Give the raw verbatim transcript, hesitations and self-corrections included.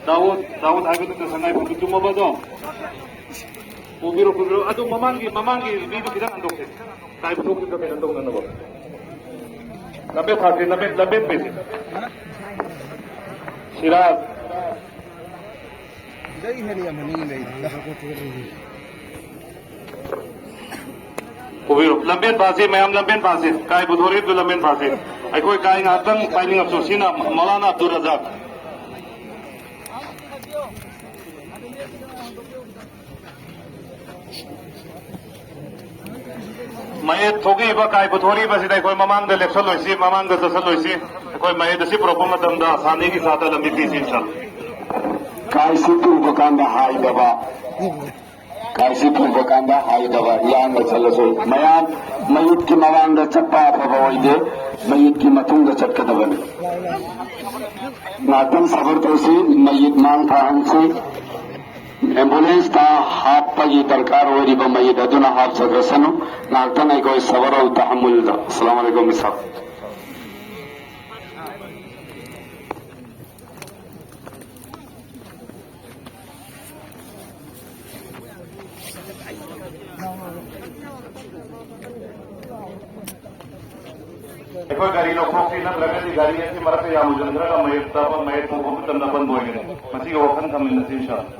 ꯗꯥꯎꯗ, ꯗꯥꯎꯗ ꯍꯥꯏꯕꯗꯨ ꯁꯉꯥꯏ ꯐꯝꯕꯤ ꯆꯨꯝꯃꯕꯗꯣ? ꯄꯨꯕꯤꯔꯣ, ꯄꯨꯕꯤꯔꯣ꯫ ꯑꯗꯨ ꯃꯃꯥꯡꯒꯤ, ꯃꯃꯥꯡꯒꯤ ꯃꯤꯗꯨ ꯈꯤꯇꯪ ꯍꯟꯗꯣꯛꯁꯦ꯫ ꯀꯥꯏ ꯄꯨꯊꯣꯛꯈꯤꯕꯗꯣ ꯀꯩꯅꯣ ꯇꯧꯅꯅꯕ꯫ ꯂꯝꯕꯦꯟ ꯐꯥꯁꯦ, ꯂꯝꯕꯦꯟ, ꯂꯝꯕꯦꯟ ꯄꯩꯁꯦ꯫ ꯁꯤꯔꯥꯖ꯫ ꯁꯤꯗꯩ ꯍꯦꯟꯅ ꯌꯥꯝꯍꯟꯅꯤꯡꯉꯤ ꯂꯩ꯫ ꯄꯨꯕꯤꯔꯣ꯫ ꯂꯝꯕꯦꯟ ꯐꯥꯁꯤ, ꯃꯌꯥꯝ ꯂꯝꯕꯦꯟ ꯐꯥꯁꯤ꯫ ꯀꯥꯏ ꯄꯨꯊꯣꯔꯛꯏꯕꯗꯨ ꯂꯝꯕꯦꯟ ꯐꯥꯁꯤ꯫ ꯑꯩꯈꯣꯏ ꯀꯥꯏ ꯉꯥꯏꯍꯥꯛꯇꯪ ꯄꯥꯏꯅꯤꯡꯉꯛꯁꯨ꯫ ꯁꯤꯅ ꯃꯧꯂꯥꯅꯥ ꯑꯕꯗꯨꯜ ꯔꯖꯥꯛ꯫ ꯃꯌꯦꯛ ꯊꯣꯛꯏꯕ, ꯀꯥꯏ ꯄꯨꯊꯣꯔꯛꯏꯕꯁꯤꯗ ꯑꯩꯈꯣꯏ ꯃꯃꯥꯡꯗ ꯂꯦꯞꯁꯜꯂꯣꯏꯁꯤ, ꯃꯃꯥꯡꯗ ꯆꯠꯁꯜꯂꯣꯏꯁꯤ꯫ ꯑꯩꯈꯣꯏ ꯃꯌꯦꯛ ꯑꯁꯤ ꯄꯨꯔꯛꯄ ꯃꯇꯝꯗ ꯁꯥꯅꯤꯒꯤ ꯁꯥꯠꯇ ꯂꯝꯕꯤ ꯄꯤꯁꯤ, ꯏꯟꯁꯥꯜꯂꯥ꯫ ꯀꯥꯏꯁꯤ ꯄꯨꯕ ꯀꯥꯟꯗ ꯍꯥꯏꯗꯕ꯫ ꯀꯥꯏꯁꯤ ꯄꯨꯕ ꯀꯥꯟꯗ ꯍꯥꯏꯗꯕ, ꯌꯥꯡꯅ ꯆꯠꯂꯁꯨ꯫ ꯃꯌꯥꯝ ꯃꯌꯦꯛꯀꯤ ꯃꯃꯥꯡꯗ ꯆꯠꯄ ꯑꯐꯕ ꯑꯣꯏꯗꯦ, ꯃꯌꯦꯛꯀꯤ ꯃꯇꯨꯡꯗ ꯆꯠꯀꯗꯕꯅꯤ꯫ ꯉꯥꯛꯇꯪ ꯁꯕꯔ ꯇꯧꯁꯤ, ꯃꯌꯦꯛ ꯃꯥꯡ ꯊꯥꯍꯟꯁꯤ꯫ ꯑꯦꯝꯕꯨꯂꯦꯟꯁꯇ ꯍꯥꯞꯄꯒꯤ ꯗꯔꯀꯥꯔ ꯑꯣꯏꯔꯤꯕ ꯃꯌꯦꯛ ꯑꯗꯨꯅ ꯍꯥꯞꯆꯈ꯭ꯔꯁꯅꯨ꯫ ꯉꯥꯛꯇꯪ ꯑꯩꯈꯣꯏ ꯁꯕꯔ ꯑꯧ ꯇꯍꯝꯃꯨꯜꯗ꯫ ꯑꯁꯂꯥꯃꯨ ꯑꯂꯩꯀꯨꯝ ꯁꯥꯍꯕ꯫ ꯑꯩꯈꯣꯏ ꯒꯥꯔꯤ ꯂꯧꯊꯣꯛꯁꯤ, ꯅꯠꯇ꯭ꯔꯒꯗꯤ ꯒꯥꯔꯤ ꯑꯁꯤ ꯃꯔꯛꯇ ꯌꯥꯝ ꯂꯨꯁꯤꯟꯈ꯭ꯔꯒ ꯃꯌꯦꯛꯇ ꯃꯌꯦꯛ ꯄꯨꯕ ꯃꯇꯝꯗ ꯑꯄꯟꯕ ꯑꯣꯏꯒꯅꯤ꯫ ꯃꯁꯤꯒ ꯋꯥꯈꯜ ꯊꯝꯃꯤꯟꯅꯁꯤ, ꯏꯟꯁꯥ ꯑꯜꯂꯥ꯫